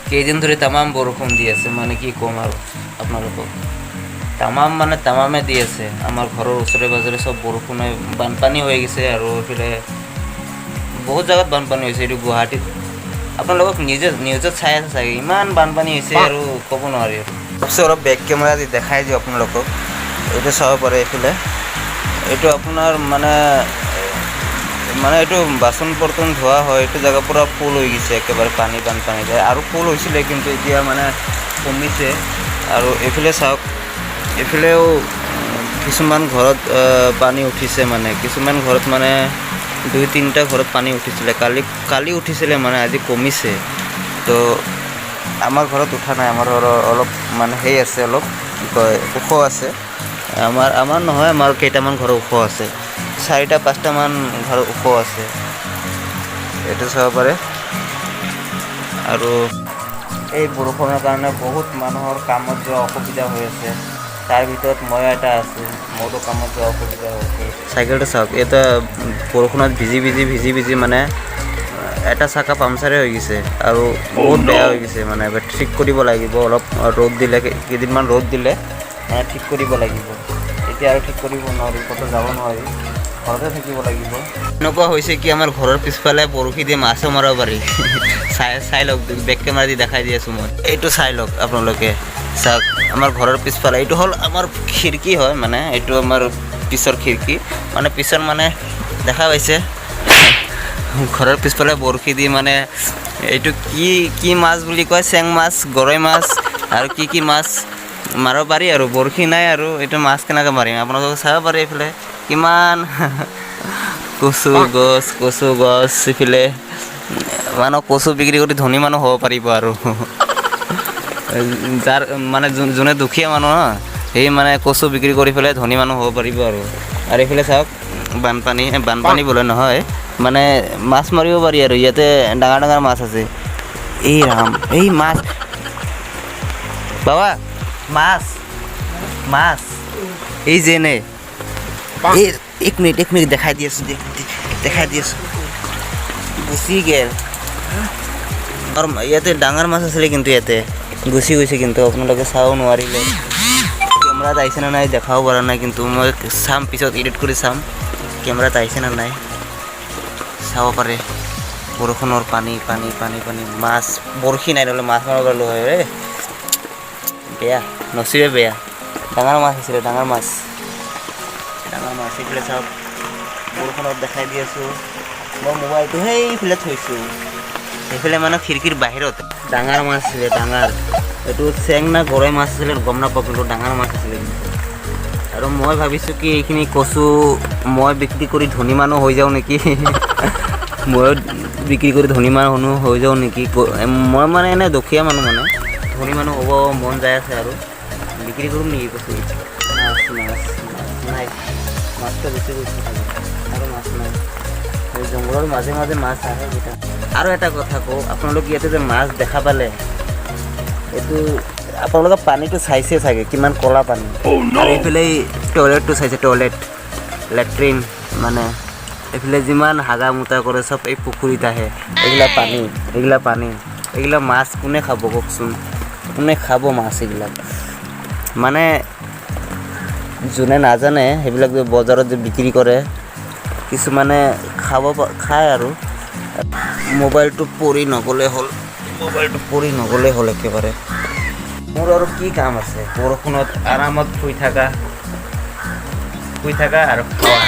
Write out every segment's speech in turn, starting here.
কেইদিন ধৰি তামাম বৰষুণ দি আছে, মানে কি ক'ম আৰু আপোনালোকক, তামাম মানে তামামে দি আছে। আমাৰ ঘৰৰ ওচৰে পাজৰে চব বৰষুণে বানপানী হৈ গৈছে আৰু এইফালে বহুত জেগাত বানপানী হৈছে। এইটো গুৱাহাটীত আপোনালোকক নিজে নিউজত চাই আছে চাগে, ইমান বানপানী হৈছে আৰু ক'ব নোৱাৰি। আৰু তাৰপিছত অলপ বেক কেমেৰা দি দেখাই দিওঁ আপোনালোকক, এইটো চাব পাৰে। এইফালে এইটো আপোনাৰ মানে মানে এইটো বাচন বৰ্তন ধোৱা হয়, এইটো জেগা পূৰা ফুল হৈ গৈছে একেবাৰে পানী, বানপানী যায় আৰু ফুল হৈছিলে, কিন্তু এতিয়া মানে কমিছে। আৰু এইফালে চাওক, এইফালেও কিছুমান ঘৰত পানী উঠিছে, মানে কিছুমান ঘৰত মানে দুই তিনিটা ঘৰত পানী উঠিছিলে কালি, কালি উঠিছিলে, মানে আজি কমিছে। তো আমাৰ ঘৰত উঠা নাই, আমাৰ ঘৰৰ অলপ মানে সেই আছে, অলপ কি কয় ওখ আছে আমাৰ, আমাৰ নহয়, আমাৰ কেইটামান ঘৰ ওখ আছে, চাৰিটা পাঁচটামান ঘৰ ওখ আছে, এইটো চাব পাৰে। আৰু এই বৰষুণৰ কাৰণে বহুত মানুহৰ কামত যোৱা অসুবিধা হৈ আছে, তাৰ ভিতৰত ময়ো এটা আছোঁ, মোৰো কামত যোৱা অসুবিধা হৈছে। চাইকেলটো চাওক, এটা বৰষুণত ভিজি ভিজি ভিজি ভিজি মানে এটা চাকা পামচাৰে হৈ গৈছে আৰু বহুত বেয়া হৈ গৈছে, মানে ঠিক কৰিব লাগিব। অলপ ৰ'দ দিলে, কেইদিনমান ৰ'দ দিলে মানে ঠিক কৰিব লাগিব। এতিয়া আৰু ঠিক কৰিব নোৱাৰি, ক'তো যাব নোৱাৰি, ঘৰতে থাকিব লাগিব। এনেকুৱা হৈছে কি আমাৰ ঘৰৰ পিছফালে বৰশী দি মাছো মাৰিব পাৰি। চাই চাই লওক, বেক কেমেৰা দি দেখাই দি আছোঁ মই, এইটো চাই লওক আপোনালোকে। চাওক, আমাৰ ঘৰৰ পিছফালে এইটো হ'ল আমাৰ খিৰিকী হয়, মানে এইটো আমাৰ পিছৰ খিৰিকী, মানে পিছৰ মানে দেখা পাইছে ঘৰৰ পিছফালে বৰশী দি মানে এইটো কি কি মাছ বুলি কয়, চেং মাছ, গৰৈ মাছ আৰু কি কি মাছ মাৰিব পাৰি। আৰু বৰশী নাই আৰু এইটো মাছ কেনেকৈ মাৰিম, আপোনালোকে চাব পাৰে। এইফালে কিমান কচু গছ, কচু গছ, এইফালে মানুহ কচু বিক্ৰী কৰি ধনী মানুহ হ'ব পাৰিব। আৰু যাৰ মানে যোনে দুখীয়া মানুহ ন, সেই মানে কচু বিক্ৰী কৰি পেলাই ধনী মানুহ হ'ব পাৰিব। আৰু আৰু এইফালে চাওক, বানপানী, বানপানী বোলে নহয়, মানে মাছ মাৰিব পাৰি আৰু ইয়াতে ডাঙৰ ডাঙৰ মাছ আছে। এই ৰাম, এই মাছ বাবা, মাছ মাছ, এই যে নে, এই এক মিনিট, এক মিনিট, দেখাই দি আছোঁ, দেখাই দি আছোঁ, গুচি গ'ল। আৰু ইয়াতে ডাঙৰ মাছ আছিলে, কিন্তু ইয়াতে গুচি গৈছে, কিন্তু আপোনালোকে চাব নোৱাৰিলে। কেমেৰাত আহিছে নে নাই দেখাব পৰা নাই, কিন্তু মই চাম পিছত, এডিট কৰি চাম কেমেৰাত আহিছে নে নাই। চাব পাৰে বৰষুণৰ পানী, পানী পানী পানী, মাছ, বৰশী নাই নহ'লে মাছ মাৰিব পাৰিলোঁ হয়। ৰে বেয়া নচিবে বেয়া, ডাঙৰ মাছ আছিলে, ডাঙৰ মাছ, ডাঙৰ মাছ। এইফালে চাওক, বৰষুণত দেখাই দি আছোঁ। মই মোবাইলটো সেইফালে থৈছোঁ, সেইফালে মানে খিৰিকীৰ বাহিৰত। ডাঙৰ মাছ আছিলে, ডাঙৰ, এইটো চেং না গৰৈ মাছ আছিলে গম নাপাওঁ, কিন্তু ডাঙৰ মাছ আছিলে কিন্তু। আৰু মই ভাবিছোঁ কি এইখিনি কচু মই বিক্ৰী কৰি ধনী মানুহ হৈ যাওঁ নেকি, ময়ো বিক্ৰী কৰি ধনী মানুহ হৈ যাওঁ নেকি। মই মানে এনে দুখীয়া মানুহ, মানে ধনী মানুহ হ'ব মন যায় আছে, আৰু বিক্ৰী কৰিম নেকি কচু। মাছ মাছ মাছ নাই, মাছটো বেছি গৈছে চাগে, আৰু মাছ নাই। এই জংঘলৰ মাজে মাজে মাছ আহে কেইটা। আৰু এটা কথা কওঁ আপোনালোক, ইয়াতে যে মাছ দেখা পালে, এইটো আপোনালোকে পানীটো চাইছে চাগে কিমান ক'লা পানী। আৰু এইফালে টয়লেটটো চাইছে, টয়লেট লেট্ৰিন, মানে এইফালে যিমান হাগা মুতা কৰে চব এই পুখুৰীত আহে। এইগিলা পানী, এইগিলা পানী, এইগিলা মাছ কোনে খাব কওকচোন, কোনে খাব মাছ এইবিলাক? মানে যোনে নাজানে সেইবিলাক যে বজাৰত যে বিক্ৰী কৰে, কিছুমানে খাব খায়। আৰু মোবাইলটো পৰি নগ'লে হ'ল, মোবাইলটো পৰি নগ'লে হ'ল একেবাৰে। মোৰ আৰু কি কাম আছে, বৰষুণত আৰামত শুই থাকা, শুই থাকা আৰু খোৱা।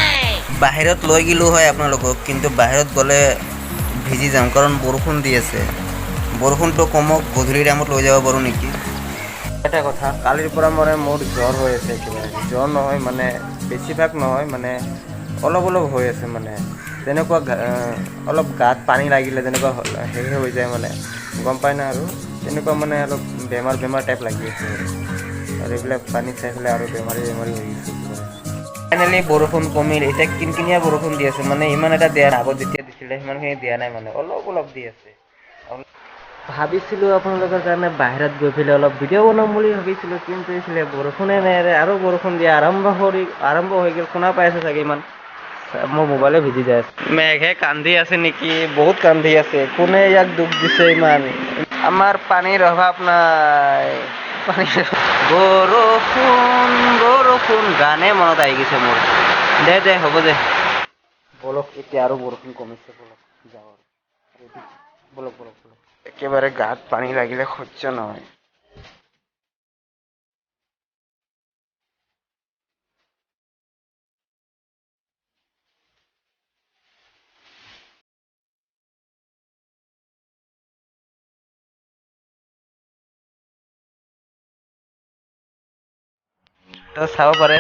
বাহিৰত লৈ গ'লোঁ হয় আপোনালোকক, কিন্তু বাহিৰত গ'লে ভিজি যাম, কাৰণ বৰষুণ দি আছে। বৰষুণটো কমক, গধূলি টাইমত লৈ যাব পাৰোঁ নেকি। এটা কথা, কালিৰ পৰা মানে মোৰ জ্বৰ হৈ আছে একেবাৰে। জ্বৰ নহয় মানে বেছিভাগ নহয়, মানে অলপ অলপ হৈ আছে, মানে তেনেকুৱা অলপ গাত পানী লাগিলে যেনেকুৱা হেৰি হৈ যায়, মানে গম পাই না, আৰু তেনেকুৱা মানে অলপ বেমাৰ বেমাৰ টাইপ লাগি আছে। আৰু এইবিলাক পানী খাই পেলাই আৰু বেমাৰী বেমাৰী হৈ গৈছে। ফাইনেলি বৰষুণ কমিল, এতিয়া কিনকিনীয়া বৰষুণ দি আছে, মানে ইমান এটা দিয়া নাই, আগত যেতিয়া দিছিলে সিমানখিনি দিয়া নাই, মানে অলপ অলপ দি আছে। ভাবিছিলোঁ আপোনালোকৰ কাৰণে বাহিৰত গৈ পেলাই অলপ ভিডিঅ' বনাম বুলি ভাবিছিলোঁ, কিন্তু এইফালে বৰষুণে নাই আৰু বৰষুণ দিয়া আৰম্ভ হৈ গ'ল। শুনা পাই আছে চাগে, ইমান মোৰ মোবাইলে ভিজি যায় আছে। মেঘে কান্দি আছে নেকি, বহুত কান্দি আছে, কোনে ইয়াক দুখ দিছে ইমান। আমাৰ পানীৰ অভাৱ নাই। বৰষুণ বৰষুণ গানে মনত আহি গৈছে মোৰ। দে দে হ'ব দে, বলক এতিয়া আৰু বৰষুণ কমিছে, বলক যাওঁ আৰু, বলক বলক বলক। একেবাৰে গাত পানী লাগিলে সহ্য নহয়। তো চাব পাৰে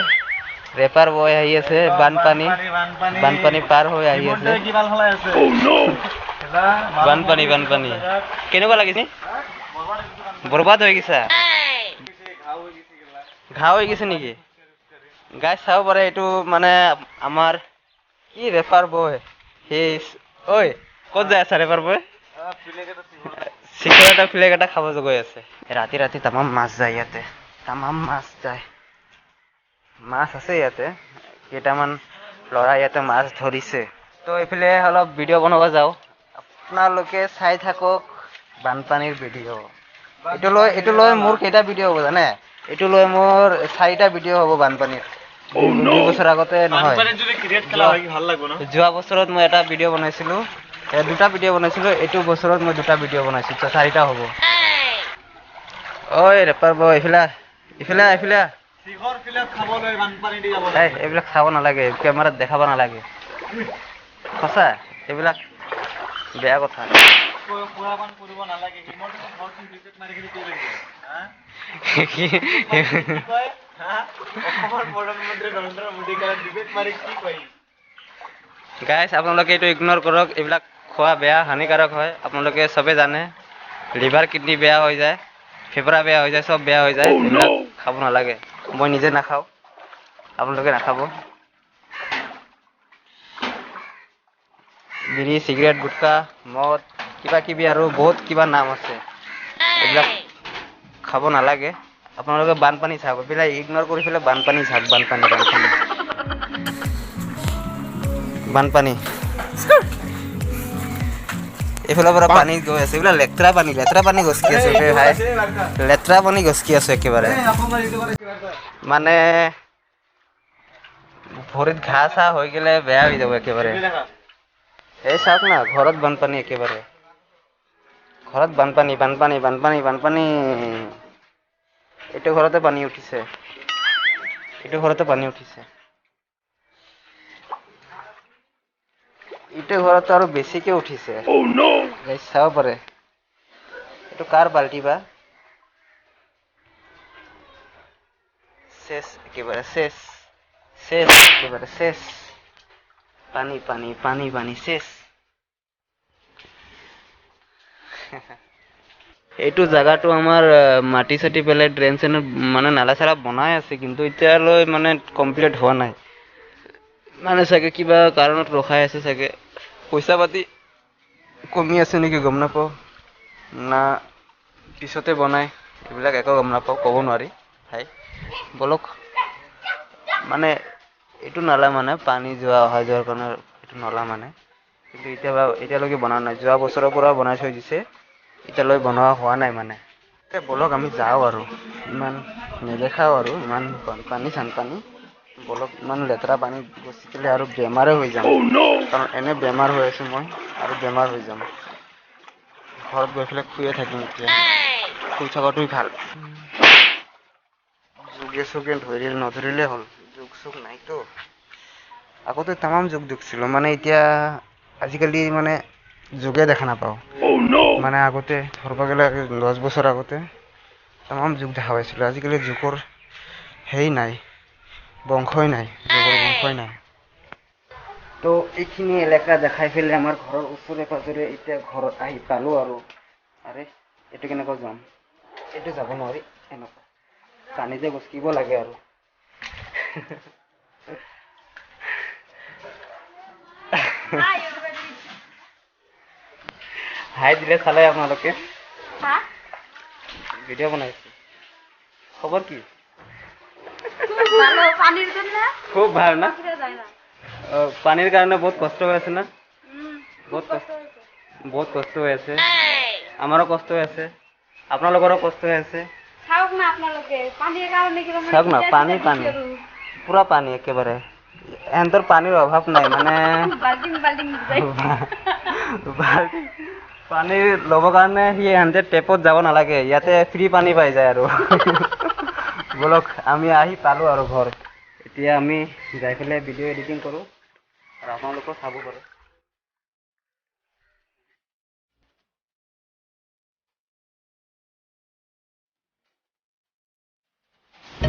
ৰেপাৰ বয় আহি আছে, বানপানী বানপানী পাৰ হৈ আহি আছে। বানপানী বানপানী কেনেকুৱা লাগিছে? বৰবাদ হৈ গৈছা, ঘাঁ হৈ গৈছে নেকি? গাই চাব পাৰে এইটো মানে আমাৰ কি ৰেপাৰ বয় সেই। ঐ ক'ত যাই আছা ৰেপাৰ বয়? চিখৰ এটা ফ্লেগ এটা খাব গৈ আছে। ৰাতি ৰাতি তামাম মাছ যায় ইয়াতে, তামাম মাছ যায়, মাছ আছে ইয়াতে। কেইটামান ল'ৰা ইয়াতে মাছ ধৰিছে। তো এইফালে অলপ ভিডিঅ' বনাব যাওঁ, আপোনালোকে চাই থাকক বানপানীৰ ভিডিঅ'। এইটো লৈ মোৰ কেইটা ভিডিঅ' হ'ব জানে? এইটো লৈ মোৰ 4টা ভিডিঅ' হ'ব বানপানীৰ। 2 বছৰ আগতে নহয়, যোৱা বছৰত মই এটা ভিডিঅ' বনাইছিলোঁ, 2টা ভিডিঅ' বনাইছিলোঁ। এইটো বছৰত মই 2টা ভিডিঅ' বনাইছোঁ, তো 4টা হ'ব। ঐ ৰেপাৰ বয়, এইফালে এইফালে এইফালে। এইবিলাক চাব নালাগে, কেমেৰাত দেখাব নালাগে, সঁচা এইবিলাক বেয়া কথা। গাইছ আপোনালোকে এইটো ইগন'ৰ কৰক, এইবিলাক খোৱা বেয়া, হানিকাৰক হয়, আপোনালোকে চবে জানে। লিভাৰ কিডনী বেয়া হৈ যায়, ফেফৰা বেয়া হৈ যায়, চব বেয়া হৈ যায়। এইবিলাক খাব নালাগে, মই নিজে নাখাওঁ, আপোনালোকে নাখাব। বিড়ি, চিগাৰেট, গুটখা, মদ, কিবা কিবি আৰু বহুত কিবা নাম আছে, এইবিলাক খাব নালাগে। আপোনালোকে বানপানী চাওক, এইবিলাক ইগন'ৰ কৰি পেলাই বানপানী চাওক। বানপানী বানপানী বানপানী এইফালৰ পৰা পানী গৈ আছে। এইবিলাক লেতেৰা পানী, লেতেৰা পানী গছকি আছে ভাই, লেতেৰা পানী গছকি আছে একেবাৰে। মানে ভৰিত ঘাঁহ চাহ হৈ গ'লে বেয়া হৈ যাব একেবাৰে। এই চাওক না, ঘৰত বানপানী একেবাৰে, ঘৰত বানপানী বানপানী বানপানী বানপানী। এইটো ঘৰতে পানী উঠিছে, এইটো ঘৰতে পানী উঠিছে, এইটো ঘৰত আৰু বেছিকে উঠিছে। চাব পাৰে এইটো কাৰ বাল্টি বা। শেষ একেবাৰে, শেষ শেষ একেবাৰে শেষ। পানী পানী পানী পানী শেষ। এইটো জাগাটো আমাৰ মাটি চাটি পেলাই ড্ৰেইন চেন মানে নালা চালা বনাই আছে, কিন্তু এতিয়ালৈ মানে কমপ্লিট হোৱা নাই। মানে চাগে কিবা কাৰণত ৰখাই আছে চাগে, পইচা পাতি কমি আছে নেকি গম নাপাওঁ, না পিছতে বনাই, এইবিলাক একো গম নাপাওঁ, ক'ব নোৱাৰি ভাই। বলক, মানে এইটো নালা মানে পানী যোৱা অহা যোৱাৰ কাৰণে এইটো নলা মানে, কিন্তু এতিয়া এতিয়ালৈকে বনোৱা নাই। যোৱা বছৰৰ পৰা বনাই থৈ দিছে, এতিয়ালৈ বনোৱা হোৱা নাই মানে। এতিয়া বলক আমি যাওঁ আৰু, ইমান নেদেখাওঁ আৰু, ইমান বানপানী চানপানী। বলক, ইমান লেতেৰা পানী গছিকিলে আৰু বেমাৰে হৈ যাম, কাৰণ এনে বেমাৰ হৈ আছোঁ মই, আৰু বেমাৰ হৈ যাম। ঘৰত গৈ পেলাই শুয়ে থাকিম এতিয়া, শুই থকাটোৱেই ভাল। যোগে চোগে ধৰিলে নধৰিলে হ'ল, যোগ চোগ নাইতো। আগতে তামাম যোগ দেখিছিলোঁ, মানে এতিয়া আজিকালি মানে যোগে দেখা নাপাওঁ। মানে আগতে ধৰিব গ'লে 10 বছৰ আগতে তামাম যোগ দেখা পাইছিলোঁ, আজিকালি যোগৰ হেৰি নাই, বংশই নাই, যোগৰ বংশই নাই। তো এইখিনি এলেকা দেখাই পেলাই আমাৰ ঘৰৰ ওচৰে পাজৰে এতিয়া ঘৰত আহি পালোঁ আৰু। আৰে এইটো কেনেকুৱা যাম, এইটো যাব নোৱাৰি, এনেকুৱা পানীতে গছকিব লাগে আৰু। হাই দিলে চালে আপোনালোকে, ভিডিঅ' বনাইছে। খবৰ কি? খুব ভাল না? পানীৰ কাৰণে বহুত কষ্ট হৈ আছে না? বহুত কষ্ট, বহুত কষ্ট হৈ আছে। আমাৰো কষ্ট হৈ আছে, আপোনালোকৰো কষ্ট হৈ আছে। চাওক না আপোনালোকে, পানীৰ কাৰণে কিবা মানে চাওক না, এতিয়া পানী, এতিয়া পানী। দিছে আৰু। পুৰা পানী একেবাৰে। এহঁতৰ পানীৰ অভাৱ নাই মানে। বাল্টিং বাল্টিং যায়। বাল্টি পানী ল'বৰ কাৰণে সি এহঁতে টেপত যাব নালাগে, ইয়াতে ফ্ৰী পানী পাই যায় আৰু। ব'লক, আমি আহি পালোঁ আৰু ঘৰ। এতিয়া আমি যাই পেলাই ভিডিঅ' এডিটিং কৰোঁ আৰু আপোনালোকেও চাব পাৰে।